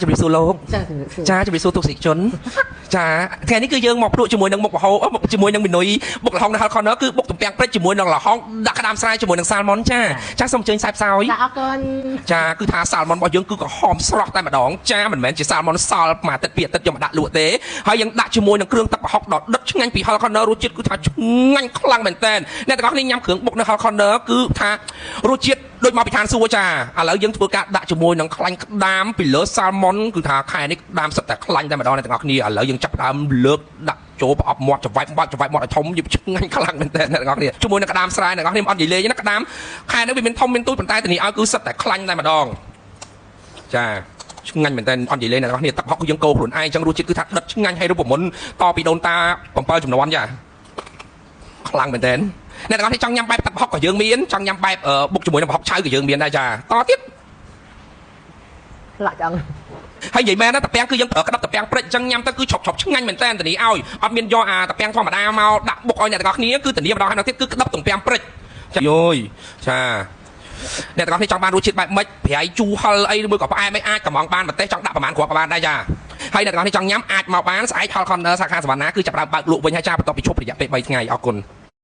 ជំរាបសួរលោក ចាជំរាបសួរ ចាជំរាបសួរទស្សនិកជនចាថ្ងៃនេះគឺយើងមកភ្លក់ជាមួយនឹងមុខម្ហូបអឺជាមួយនឹងមេនុយបុកល្ហុងនៅ Hell Corner គឺបុកទំពាំងព្រិចជាមួយនឹងល្ហុងដាក់ក្តាមស្រែជាមួយនឹងសាល់ម៉ុនចាចាសូមអញ្ជើញសាបសោយ ចាអរគុណ ចាគឺថាសាល់ម៉ុនរបស់យើងគឺក្រហមស្រស់តែម្ដងចាមិនមែនជាសាល់ម៉ុនសល់មួយអាទិត្យពីរអាទិត្យយកមកដាក់លក់ទេហើយយើងដាក់ជាមួយនឹងគ្រឿងទឹកប្រហុកដ៏ដិតឆ្ងាញ់ពី Hell Corner រសជាតិគឺថាឆ្ងាញ់ខ្លាំងមែនតើអ្នកទាំងអស់គ្នាញ៉ាំគ្រឿងបុកនៅ Hell Corner គឺថារសជាតិដូចមកពីឋានសួគ៌ចាឥឡូវយើងធ្វើការដាក់ជាមួយនឹងខ្លាញ់ក្តាមពីលើសាល់ម៉ុនគឺថាខែនេះក្តាមសិតតែខ្លាញ់តែម្ដងអ្នកទាំងអស់គ្នាឥឡូវយើងចាប់ផ្ដើមលើកដាក់ចូលប្រអប់មាត់ច្រវែបបាត់ច្រវែបមាត់ឲ្យធំយប់ឆ្ងាញ់ខ្លាំងមែនតើអ្នកទាំងអស់គ្នាជាមួយនឹងក្តាមស្រែអ្នកទាំងអស់គ្នាមិនអត់និយាយលេងទេណាក្តាមខែនេះវាមានធំមានទូចប៉ុន្តែធានាឲ្យគឺសិតតែខ្លាញ់តែម្ដង ចាឆ្ងាញ់មែនតើអត់និយាយលេងអ្នកនរគ្នាទឹកហុកគឺយើងកូរខ្លួនឯងអញ្ចឹងរសជាតិគឺថាដិតឆ្ងាញ់ហើយរូបមន្តតពីដូនតា7ចំនួនចាខ្លាំងមែនតើអ្នកទាំងអស់គ្នាចង់ញ៉ាំបែបទឹកហុកក៏យើងមានចង់ញ៉ាំបែបបុកជាមួយនឹងប្រហុកឆៅក៏យើងមានដែរចាតទៀត លាក់ចង់ ហើយនិយាយមែនណាតាពាំងគឺយើងប្រើក្តាប់តាពាំងព្រិចអញ្ចឹងញ៉ាំទៅគឺឆប់ឆប់ឆ្ងាញ់មែនតើធានាឲ្យអត់មានយកអាតាពាំងធម្មតាមកដាក់បុកឲ្យអ្នកទាំងអស់គ្នាគឺធានាម្ដងហើយម្ដងទៀតគឺក្តាប់តាពាំងព្រិចចាយយចាអ្នកទាំងអស់គ្នាចង់បានរសជាតិបែបម៉េចប្រៃជូរហឹរអីឬមួយក៏ផ្អែមអីអាចកំងបានម្ទេសចង់ដាក់ប្រហែលគ្រាប់ក៏បានដែរចាហើយអ្នកទាំងអស់គ្នាចង់ញ៉ាំអាចមកបានស្អែក Hall Corner សាខាសវណ្ណាគឺចាប់ផ្ដើមបើកលក់វិញហើយចាបន្ទាប់ពីឈប់រយៈពេល3ថ្ងៃអរគុណ។